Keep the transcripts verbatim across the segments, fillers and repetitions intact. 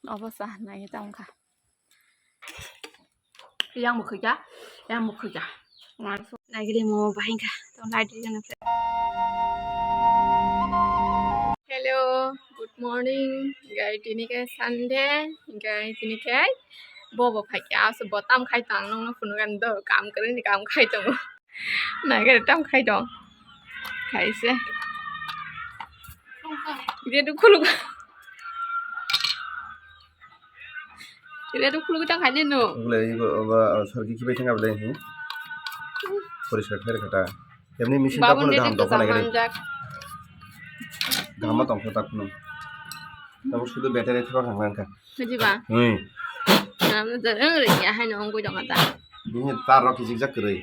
Obo sa nai tong kha. Yang bo khuja, yang bo khuja. Nagiri mo bahai kha. Tong lai di gana. Hello, good morning. Guys, tini khe Sunday. Guys, tini khe bo bo phai kha. Aso bo tam khai tang nong phunu gan do kam kare ni kam khai tong. Nagari tam khai tong. Khai se. Dia du khuluk. Dia du khuluk tang khai no. Ule ibo ba sarki kibai thang abdai hi. Poriskar khair khata. Emni machine ta Babun phunu dia gaham du dokha nagari. Manjak. Gaham ma tong kha ta phunu. Tabo sudu battery thwa khang lang kha. Bujiba? Hmm. Nam da ang re ya hai no ongoi dong ta. Bini tar rok kijik jak kwrwi.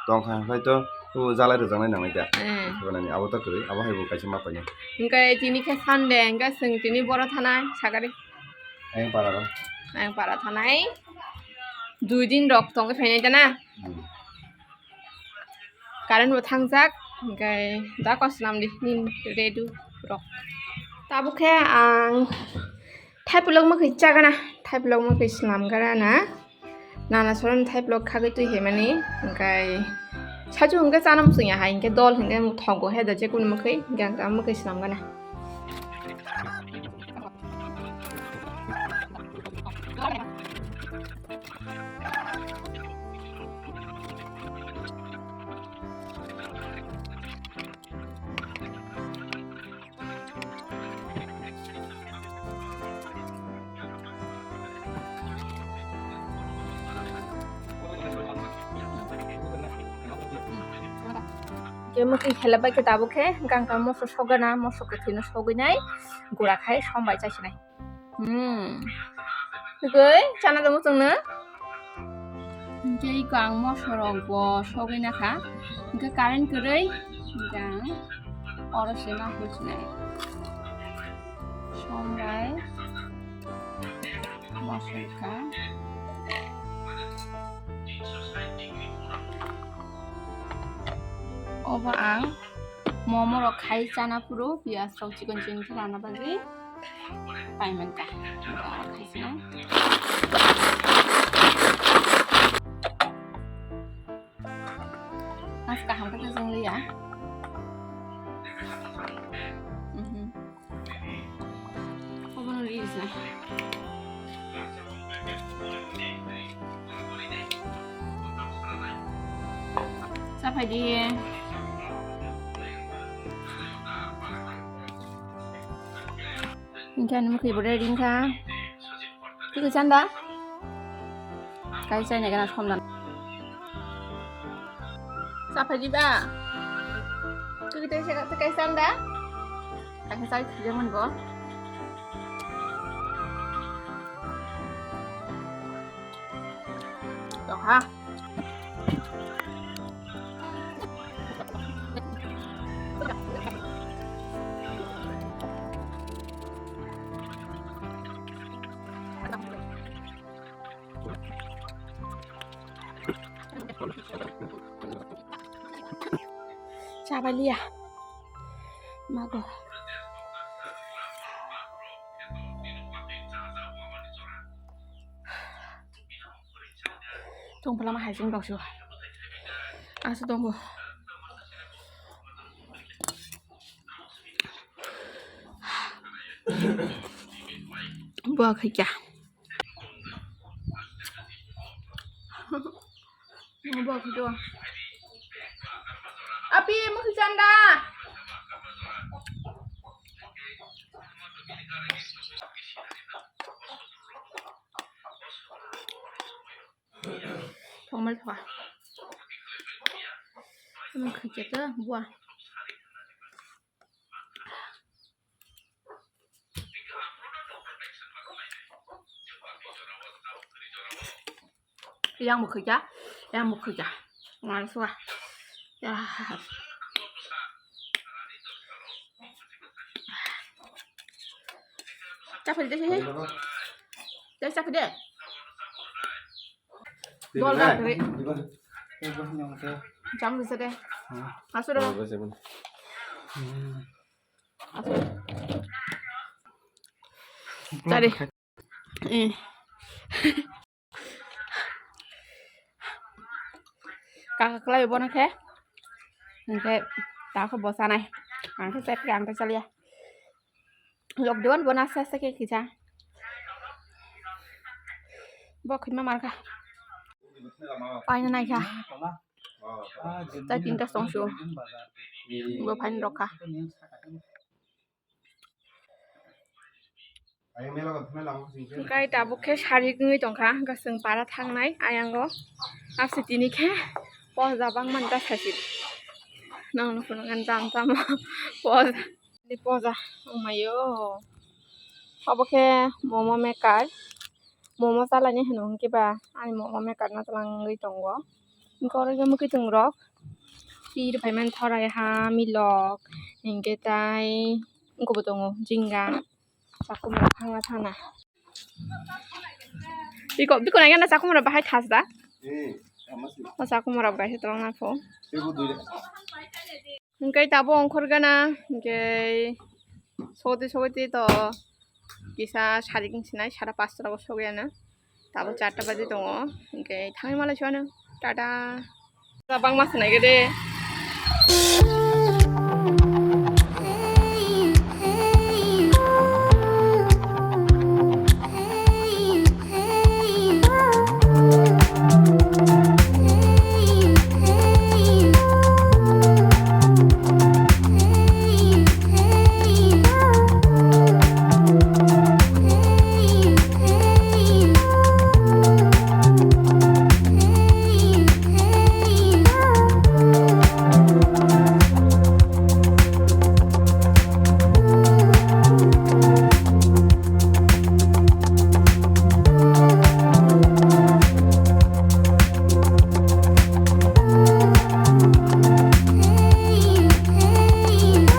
Tong kha hai to, o jalai rwjaknai nangnai da. Eh. Khibanani abo to kwrwi, abo hai bo kaisa ma painai. Hingke tini khe Sunday, hingke chwng tini boro thanai, sagari. Ayang para ro. Ayang para thanai. Dui din rok tong phainai da na. Hmm. Current bo thangjak, hingke da kos nam di, nin redu rok. Tabuk khe ang thaipulok mwkhwi chagana, thaipulok mwkhwi swnam gara na. Nana soron thaipulok khagwi twi hemani, hingke sachu hingke chana muchungya hai, hingke dol hingke thogo he da je kunu mwkhwi, hingke ang tamo mwkhwi swnam gana. Khe mwkhwi khela bai khe tabuk khe gangkha moso sogana, moso kwthwino sogwinai gura khai sombai chasinai. Hmm. Tugui chana tongmo chwngno. Hingke iko ang mosorok bo sogwi nakha. Hingke current kwrwi, hingke ang oro se ma husinai. Sombai mosorka. Obo ang momo rok khai chana phuru, piyaj rok chikon chikon khe rana bagwi. Paiman ka. Aro khaisina. Mas kaham khe chwng liya. Mhm. Obono ri isna. Saphai di. Hingke ani mwkhwi bo ready wngkha. Twi kwchanda? Kai chai nai gana somdan. Saphai di ba? Twi twi kai chanda? Kaisa chai khijak mani bo. Tokha. Chabaliya. Mago. Tongpalama haising rok su. Asu tongo. Buah khaikya. Buah khaikya. Api, mukhi chanda. Thongmai thoa. Mukhi chata buah. Yang bo khaikya, yang bo khaikya. Ngal sua. Ya. Chapel de sih. De chapel de. Dol da kre. Jam de sih de. Asura. Asura. Tadi. Eh. Kaka kwlai bono khe. Hingke tako bo chanai. Ang khe chat khe ang khe chalia. Lockdown bono aste aste khe kisa. Bo khima markha. Paina naikha. Tai tinta song sio. Bo phain rokha. Hingke tabuk khe sarik wngwi tongkha, hingke chwng para thangnai ayango. Hapsi tini khe poja bangmani ta sachi. Nang nukho nang jam jam poja. Ni poja wngmaio. Obo khe momo maker. Momo chalaini hino hwnkhe ba ani momo maker no twlangwi tongo. Hingke oro khe mwkhwtwng rok tir phaimani thorai ha milok hingke tai wngkhe bo tongo jinga. Chakhumrok thangna thangna. Biko, biko naikhe na chakhumrok bahai thas da? Eh, tama se. O chakhumrok bahai se tolong na pho. Tebo dui rok. Hingke tabo ongkhor gana, hingke sogoti sogoti to kisa sarik wngsinai, sara pasta rogo sogwi ano. Tabo charta baji tongo, hingke thangwi malai suano. Tata. Bangma swnai gede.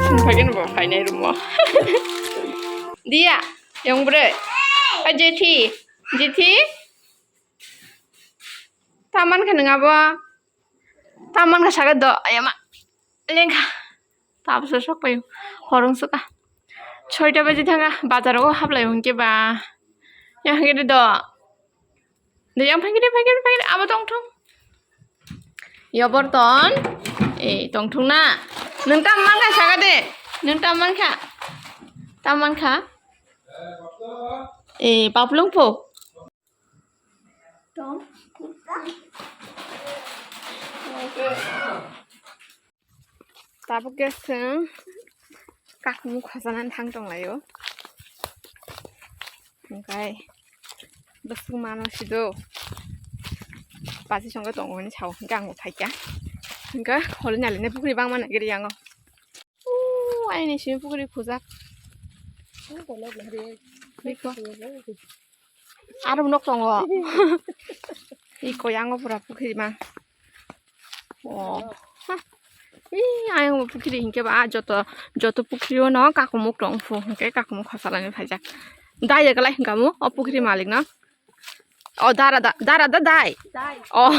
Sungphaikhe no bo phainai room o. Diya, yang bwrwi. O jethi, jethi. Taman kha nang abo. Taman kha saga do, ayama. Lengkha. Tabso sok payo. Horong suka. Soita baji thanga, bazar o hablai hwnkhe ba. Yang hwnkhe do. De yang phangiri, phangiri, phangiri, abo tongthung. Yo Borton. Eh, tongthung na. Nung tam man kha saga de. Nung tam man kha. Tam man kha. Eh, paplung pho. Tabuk khe chwng kakumung khosanani thang tonglaio. Hingkai bwswk mano sido. Basi songkhe tongo hinwi sao, hingke ang bo phaikha. Hingke holi nalini pukhri bangma nagiri yango. Ooh, aini simi pukhri khujak. Biko. Aro nok tongo. Iko yango pura pukhri ma. Oh. Ha. Ih, ayang pukhri hingke ba joto, joto pukhri o no kakumuk tong phu hingke kakumuk khosalani phaijak. Dai ya kalai hingkamu o pukhri malik no. O dara da, dara da dai. Dai. O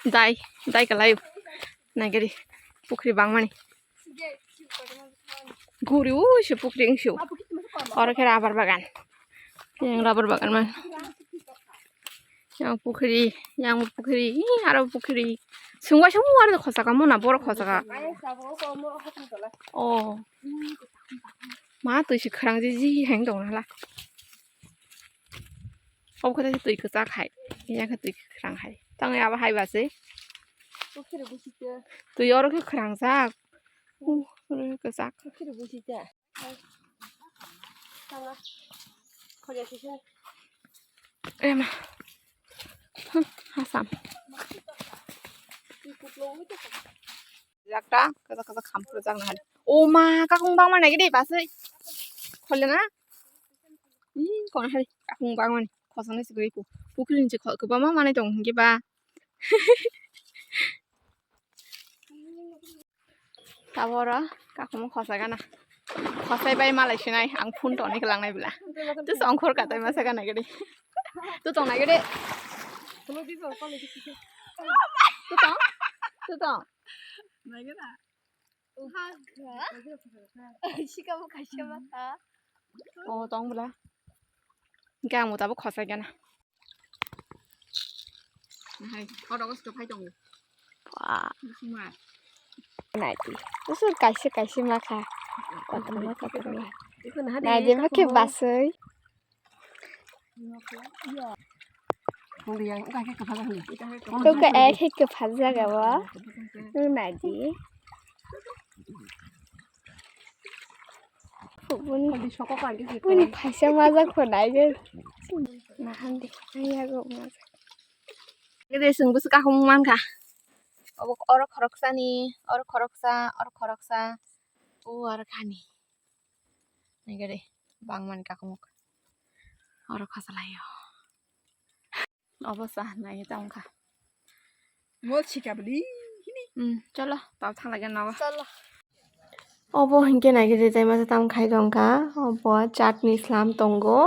dai, dai kalai. Nagari pukhri bangmani. Guri ui se pukhri wngsu. Oro khe rubber bagan. Yang rubber bagan man. Yang pukhri, yang pukhri, ih, aro pukhri. Sungwa sungwa aro khosaka mona boro khosaka. Oh. Ma twi se khwrang ji ji hang dong hala. Obo khe twi kwchak hai, yang khe twi kwkhwrang hai. Tangwi abo hai ba se. Twi oro khe khwrang jak. Uh, oro khe kwchak. Ema. Huh, hasam. Jakta, kaza kaza khampro jakna hari. O ma, kakung bangma nai gede basai. Khole na? Ih, kono hari, kakung bangma ni. Khosong ni sigri pu. Pukri ni si kho, kwbangma manai tong hingke ba. Taboro kakung khosa gana. Khosai bai malai sinai, ang phone toni kelang nai bela. Tu songkhor katai masa gana gede. Tu tong nai gede. Tu tong. Tu tong. Sikamo kaisa masa. Oh, tong bela. Hingke ang bo tabuk khosai gana. Hai, o rogo sito phai tongo. Wah. Bisingma. Naidi. Busu kaisa kaisa makha. Kotorma kotorma. Naidi, makhe basui. Tungka ek hai kwpha jaga o. Nwng naidi. Buni, buni phaisa majak kho naigwi. Nahandi, naiyago majak. Gede chwng busu kakhumung mankha. Obo oro khoroksani, oro khoroksa, oro khoroksa, o aro khani. Nai gede bangmani kakhumung. Oro khosalaio. Obo sa nai ta wngkha. Mo chika bli. Hmm, cholo, tao thang lagi nogo. Cholo. Obo hinkhe nai gede tai masa tam khai tongkha. Obo chutney slam tongo.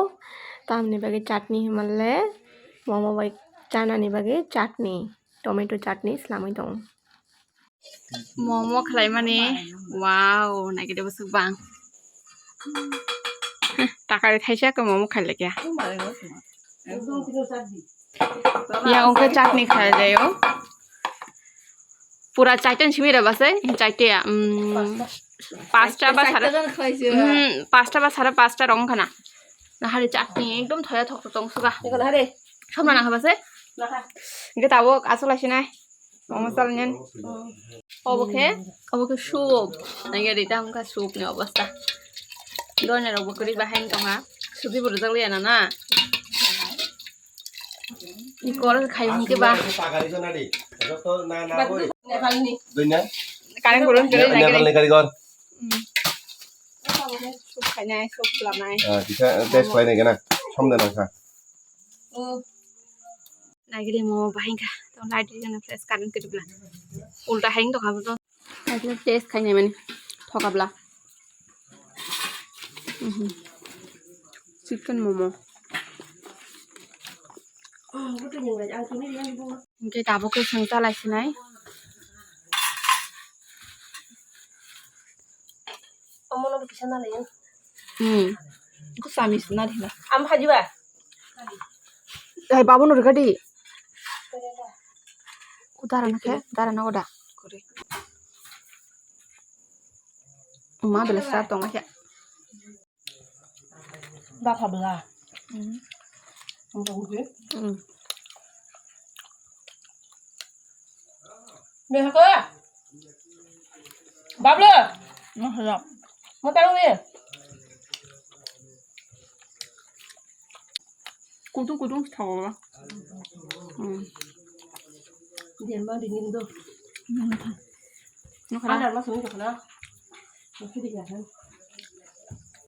Tamni bagwi chutney himalle momo bai chanani bagwi chutney, tomato chutney slamwi tongo. Momo khlaimani, wow, naikhe de bwswk bang. Takari thaisa khe momo khailakya. Ya, ongkhe chutney khlailaio. Pura chaita simi rw bwsai, chaita ya, um, pasta ba sara, um, pasta ba sara pasta rw wngkha na. Nahari chutney ekdom thoya thok tong suga. Samna nangkha bwsai. Hingke tabuk aswk laisinai. Momo salnyan. Obo khe, obo khe soup. Nangya rita wngkha soup ni obostha. Doina rok bo kwrwi bahai wng tongha. Suti bo rijak liya na na. Ikor khai hingke ba. Nepalni. Current kurun kwrwi nai Nepalni kwrwi. Karigor. Hmm. Soup khainai, soup khwlanai. Ah, kisa test khlainai gana. Som de nangkha. Oh. Naigiri mo bahai wngkha. To light ri gana fresh current kwrwi bla. Ulta hai wng tongkha bo to. Naigiri test khainai mani. Thoka bla. Mhm. Chicken momo. Hingke tabuk khe chwng chalai sinai. Omono bo kisa nalai. Hmm. Ko sami sina dina. Am hajiba. Ai babu no rega di. Ko dara na khe, dara na oda. Ma bela sar tong khe. Ba pha bela. Hmm. Ang tong khe. Hmm. Behako. Bablu. Mahalo. Mo tarung ni. Kutung kutung thago. Hmm. Dia ma dingin do. Nukha. Ada mas ni nukha. Nukha di kan.